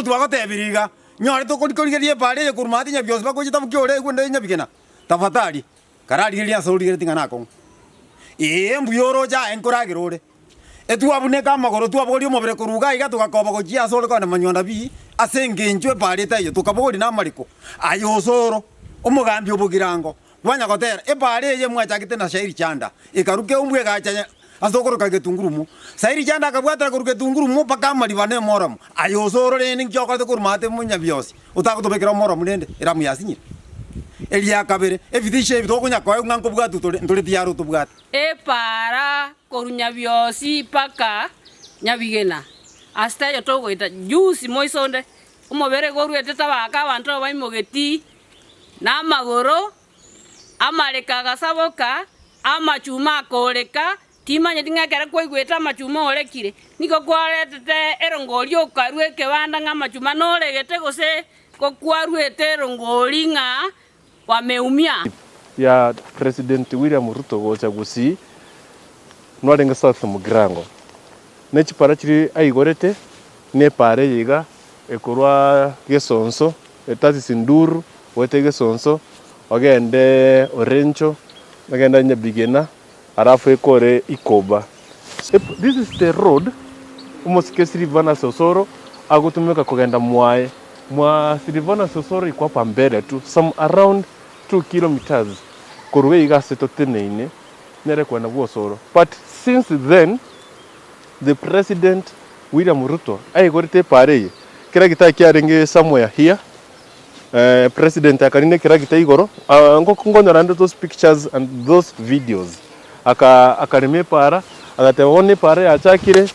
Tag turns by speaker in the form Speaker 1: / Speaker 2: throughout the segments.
Speaker 1: Twagotebirie iga, nyore tokori-korigereria epaara eye korwa maate nyabionsi bakochia tabukia ore igwe nde nyabigena. Tafadhali, kararigereria ase origeretie ng'a nakong'u. Ee, mbuya oroche aye nkoragera ore. Etwabuneka amagoro twabogoria omobere korwa iga iga togakoba gochia ase ore kogenda manyonda pi, ase engencho epaara etaiyo, tokabogoria na amariko. Aye osoro, omogambi o bogirango, Kwanya gotera, Epaara eye mwachagete na shairi chanda, ekaruka eumbwa egacha ase okoroka getungurumo. Sairi chanda akabwatera korwa getungurumo mpaka amariba na emoromo. Aye osoro rende nki okorete korwa maate monyabiosi, otagotobekera omoromo rende eramu yasinyire? Eria kabere, ebitisho ebi tokonya koegwa ng'a nkobwatwa tore, ntore tiyare otobwate.
Speaker 2: Epaara korwa nyabiosi mpaka nyabigena, ase taiyo togoeta. Juzi moisonde, omobere goruete tabaka abanto abaimogeti na amagoro, amareko agasaboka, amachuma akooreka, timanyeti ng'a ekero kwaigwete amachuma orekire, nigo kwaretete erongori okarua ekebanda ng'a amachuma noregete gose gokwaruete erongori ng'a wameumia.
Speaker 3: Ya President William Ruto gocha Gusii nwarenge South Mugirango ne chipara chiria aigorete ne epara eye iga ekorwa Gesonso Etasisi Nduru, goeta egesonso, ogende Orencho, ogende Nyabigena, alafu ekore Ikoba. This is the road omosike Silvanus Osoro agotumeka kogenda mwaye. Mwa Silvanus Osoro iko hapa mbele tu some around 2 kilometers korwa iga ase toteneine nere kogenda bwa Osoro. But since then the president William Ruto aigorete epaara eye, keragita kiarenge somewhere here, president akarina ekeragita igoro, nkonyora ande those pictures and those videos, aka akarema epaara, agateba bono epaara yachakire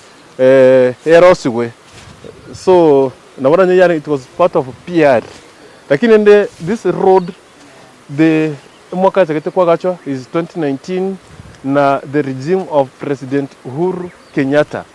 Speaker 3: erosigwe, so nabo oranyore yaani it was part of PR. Lakini rende this road the omwaka yachagete koagachwa is 2019 na the regime of President Uhuru Kenyatta.